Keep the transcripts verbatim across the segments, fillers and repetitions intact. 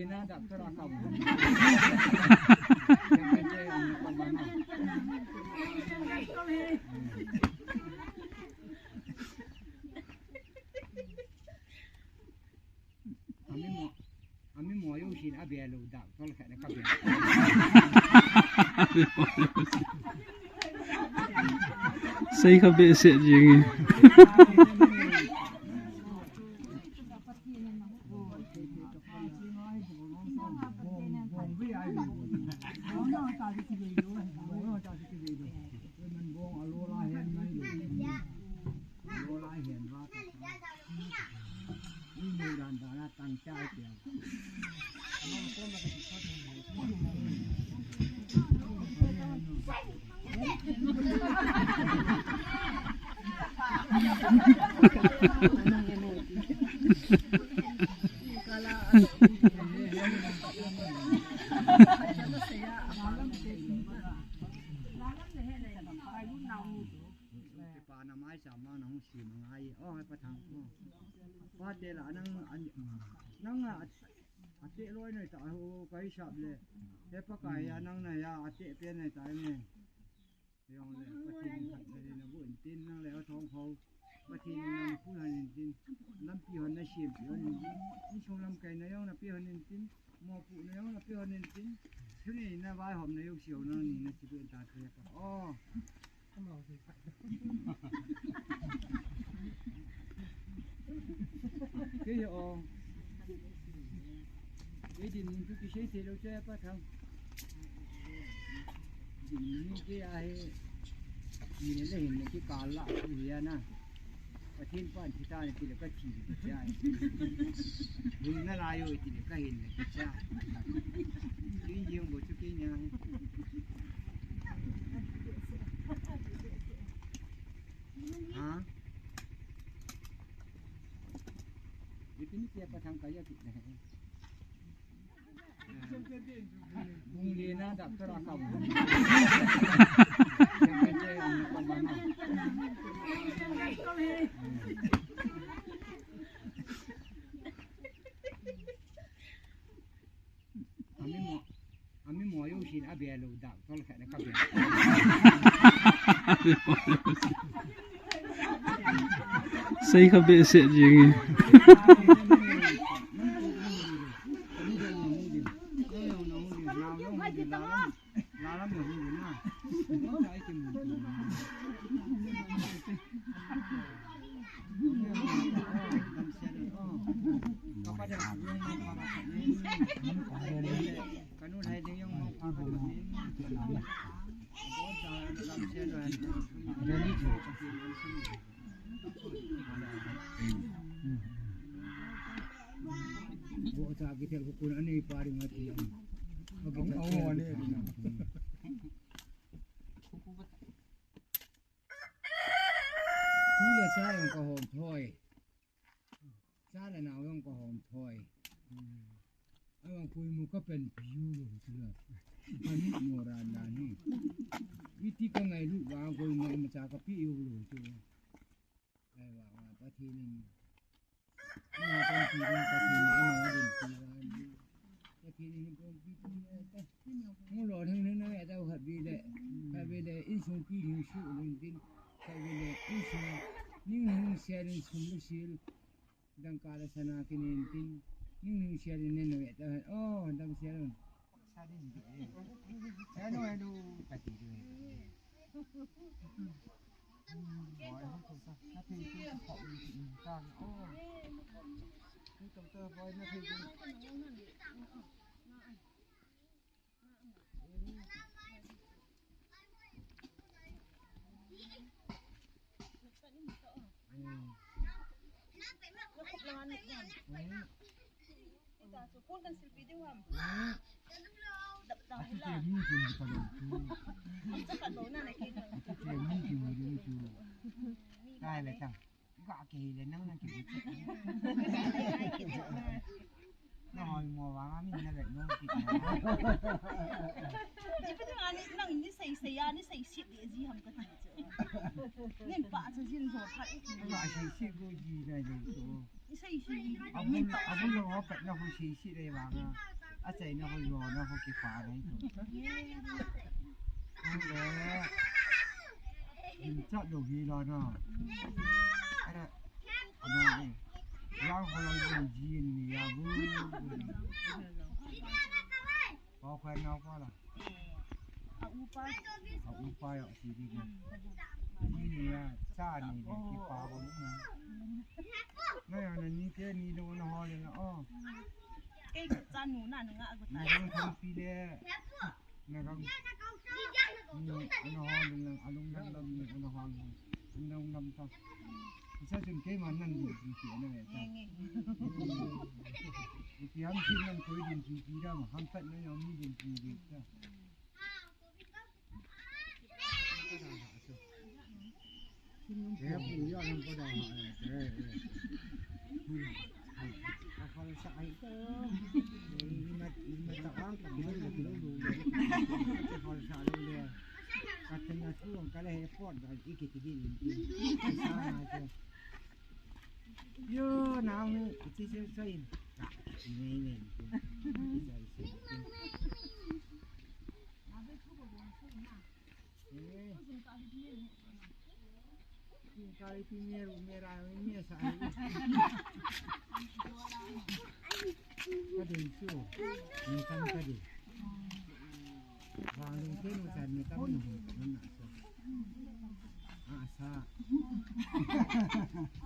Ami mo, ami mo yo sin a bia lo da, tol khat ka bia. Sei ka be se jing. Kipa na mai sa ma na hung si ma ngai. Oh, hai Pathang. Oh. Pa te la nang, nang a, a te loi nai ta ho kai sap le. He Pakai a nang na ya a te pe nai ta ne. Yong le Pathen khat le na bu in tin nang le a thong ho. Pathen nang pu han in tin. Lampi hon na siam pi hon in tin. Insung lamkai na yong na pi hon in tin. Mo pu na yong na pi hon in tin. Tuni na vai hom na yong siu nang ni na si bu in ta te pa. Oh. Kei o. Kei din mun chu kisei thei lou chu Pathang. Din mun kei a hi. Ni le hin kikal la chu hi a na. Pathen pan thi ta ni ti le ka thi ni ti chai. Ni na la yo ti le ka hin ni ti chai. Kei jeng bo chu kei nia. Ha? Ipini pia Pathang kaya kit na. Bung le na doctor a ka. Ami mo, ami mo yo sin a bia lo da, tol khat ka bia. Sei ka be se jing. Tu le sa jong ka hom thoi. Cha le nao jong ka hom thoi. Abang koi mu ka pen piu lo chu la. Ani mo ran la ni. Iti ka ngailu ba koi mu ma cha ka piu lo chu. Ai wa wa Pathen in. Ama kan pi ran Pathen in ama din pi ran. Pathen in pon pi pi ta. Mu lo thang thang na ya dau khat ve le. Khat ve le insung pi hing su rin tin. Khat ve le insung ning hing sia rin sum le sil. Dangka le sana kinin tin. Ning hing sia rin nen ve ta. Oh, dang sia rin. Sa din de. Sa no enu ka ti de. Boy, hu to sa. Na pe ti sa ko ni ta. Oh. Ni to to boy na pe ti. Kai le chang. Ga ke le nang nang ke. Na hoi mo wa nga min na le no ki. Ipi tu ani nang ni sei sei a ni sei sit di ji ham ka ti. Nin pa cha jin jo phat. Ga sei sit go ji na jo to. Ni sei sit. Abun abun lo ho pet na hu sei sit le wa nga. Achaina ho, jona ho kipa nei tu. Hung le. Din chat lou hi la na. Ana. Ana. Yang ho lang din jin ni ya bu. Pa kho nao pa la. A upa. A upa ya si di na. Ni ya cha ni le kipa bo na. Na ya na ni ke ni lo na ho le na o. Kei ka cha nu na na nga a gu ta. Ni lo thang pi le. Na kang. Ni ana ho le na alung na lam ni ana ho le. Ana ho lam ta. Isa chun keiman nan din pi pi na le ta. Nge, nge. Pi ham sin nan koi din pi pi da ma ham pat na ya mi din pi pi ta. Yo, now, it's easy to say. Ngai, ngai. Eh. Kai pi me ru me ra me me sa ai. Ka ding chu. Me kan ka ding. Wang ding ke nu san me kan nu na sa. A sa.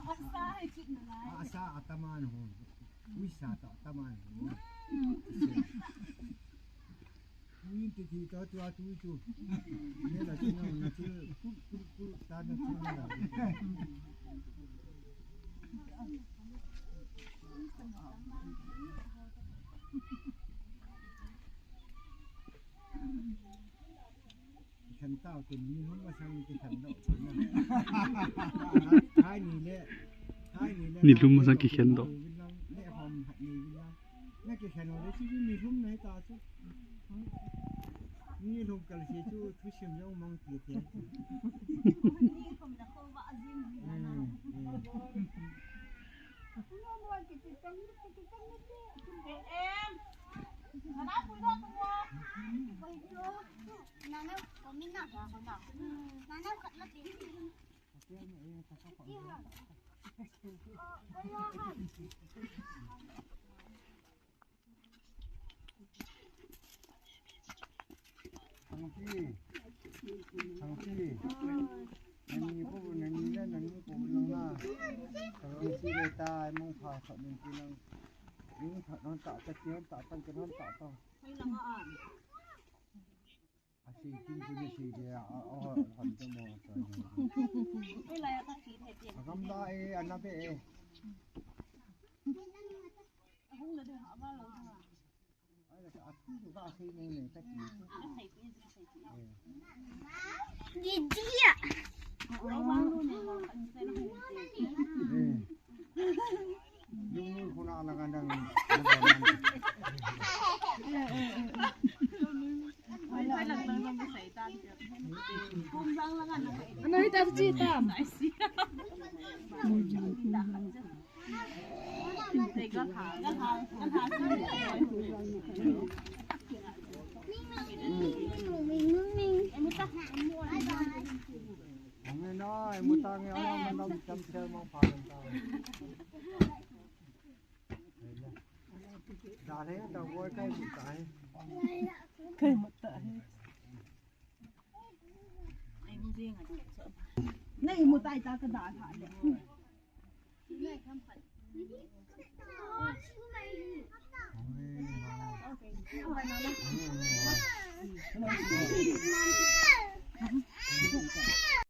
A sa hai chit na lai. A sa a taman ho. Ui sa ta taman ho. Ui ti ti ta tu a tu chu. Ne la chu na na chu ku ku ku ta na chu na la. Kikhen tau tin, ni lhum masang kikhen lou. Thai ni le, thai ni le. Ni lhum masang kikhen lou. Le hom hat ni le. Na kikhen lou le chu ni lhum nai ta chu. Ni lhum kal se chu thusim jong mang ti ti. Ni lhum na ko ba azim ni na. Hmm, hmm. Thangpi, Thangpi. Nani ko, nani le, nani ko lang na. Thangpi le ta, mong pha khat nang ti nang. Ning khat nang ta, ta ti nang ta, ta ti nang ta, ta. Asi kin kin si de, a, a, a, han te mo, ta. Agam da e, ana be e. Gidia. Ano hita si Chita? Kai mata hai. Nei mu tai ta ka da tha le.